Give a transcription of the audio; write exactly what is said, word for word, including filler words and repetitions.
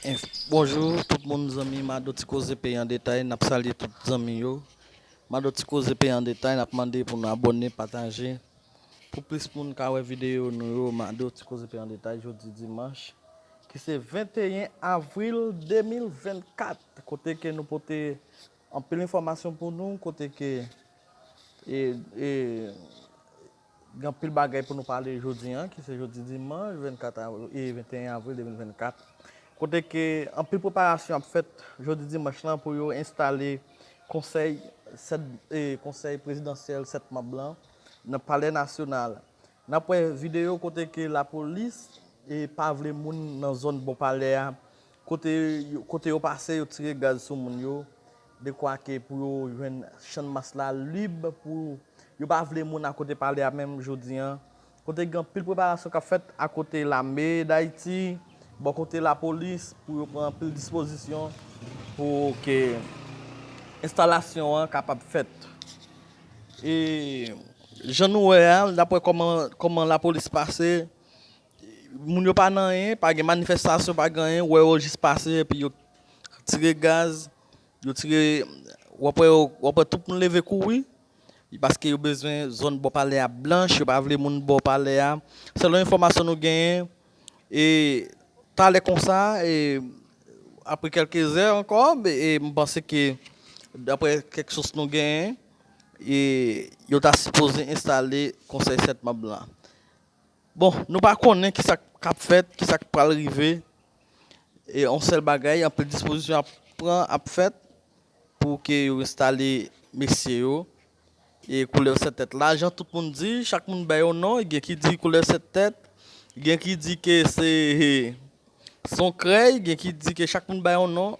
Enf- Bonjou tout moun, zanmi Mado Ti Koze Peyi an Detay, n ap salye tout zanmi yo. Mado Ti Koze Peyi an Detay, n ap mande pou nou abòne, pataje. Pou plis moun ka wè videyo nou yo, Mado Ti Koze Peyi an Detay, jodi dimanch, ki se venteyen avril de mil vennkat, kote ke nou pote anpil enfòmasyon pou nou, kote ke e, e, gen anpil bagay pou nou pale jodi an, ki se jodi dimanch vennkat avril, e, venteyen avril de mil vennkat. Kote ke anpil preparasyon ap fèt jodi dimanch lan pou yo enstale konsèy sèt, e, konsèy prezidansyèl sèt manm lan nan Palè Nasyonal. N ap wè videyo kote ke lapolis e pa vle moun nan zòn bò palè a. Kote yo, kote yo pase, yo tire gaz sou moun yo. Dekwa ke pou yo jwenn Channmas la lib, pou yo pa vle moun akote palè a menm jodi an. Kote gen anpil preparasyon k ap fèt akote lame Dayiti, bò kote lapolis, pou yo pran anpil dispozisyon pou ke enstalasyon an kapab fèt. E jan nou wè a, n ap wè kòman, kòman lapolis pase. Moun yo pa nan anyen, pa gen manifestasyon, pa gen anyen. Ou wè yo jis pase, epi yo tire gaz, yo tire, w ap wè yo, w ap wè tout moun leve kouri, paske yo bezwen zòn bò palè a blanch, yo pa vle moun bò palè a. Selon enfòmasyon nou genyen, e talè konsa, e apre kèlke zè ankò, e m panse ke, daprè kèk sous nou genyen, e yo ta sipoze enstale konsèy sèt manm lan. Bon, nou pa konnen kisa k ap fèt, kisa k pral rive. E yon sèl bagay, anpil dispozisyon ap pran, ap fèt pou ke yo enstale mesye yo. E koulè sèt tèt la, jan tout moun di, chak moun bay yon non, gen ki di koulè sèt tèt, gen ki di ke se, se yon krèy, gen ki di ke chak moun bay yon non.